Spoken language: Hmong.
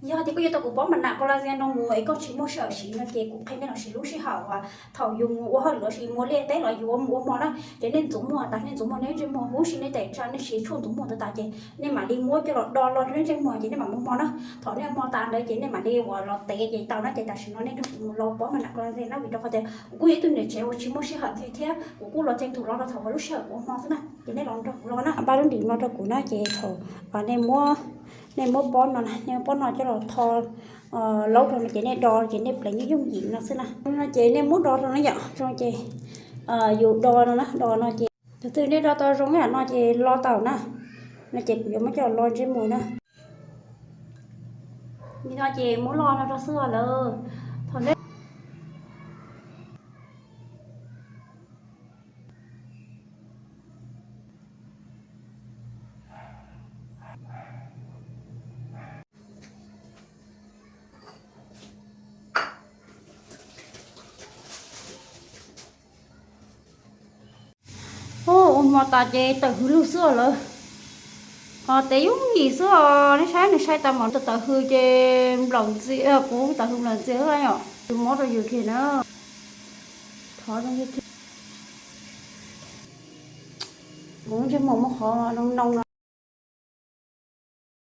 Yog tias koj yuav tau kuv pob mas nam collagen no mus es koj tsis muaj sij hawm siv no ces kuv qhia nej los siv lub sij hawm uas thaum yus mus ua hauj lwm los sis mus ua liaj teb los yus ua mus ua hmo na, ces nej ntxuav muag tas, nej ntxuav muag nej ntsej muag huv si nej tes tsawg, nej siv tshuaj ntxuav muag tas tas ces nej mam li muab coj los do lo rau nej ntsej muag ces nej mam mus hmo na. Thaum nej hmo tas ntawd ces nej mam li ua los tev ces tau na. Ces tam sim no nej nrog kuv mus lo pob mas nam collagen na, vim rau qhov tias kuv kuj yog ib tug niam tsev uas tsis muaj sij hawm thiab, kuv kuj los txog thaum lo rau thaum uas lub sij hawm kuv hmo xwb na. Ces nej los nrog kuv lo na, npaj lub ntim no rau kuv na ces thaum nej muab, nej muab pob no, nej muab pob no coj los tho laub rau no ces nej do ces nej pleev yooj yooj yim no xwb na. No ces nej muab do rau na yom, rau ces yus do no na, do no ces tus twg nej do tau zoo yam no ces lo tau na. No ces kuv yuav muab coj lo ntsej muag na. Li no ces muab lo no rau xwb lawm. Thaum ntej Ua hmo tas ces tawm hws lug xwb lawm. Ho tev yooj yim xwb os, nej saib nws sai tas mam tawm hws ces nplaum ntxiag, kuv tawm hws nplaum ntxiag xwb yom. Tus mob rau yus kiag na. Thov zoo kiag. Kuv ntsej muag muaj qhov noo noo no.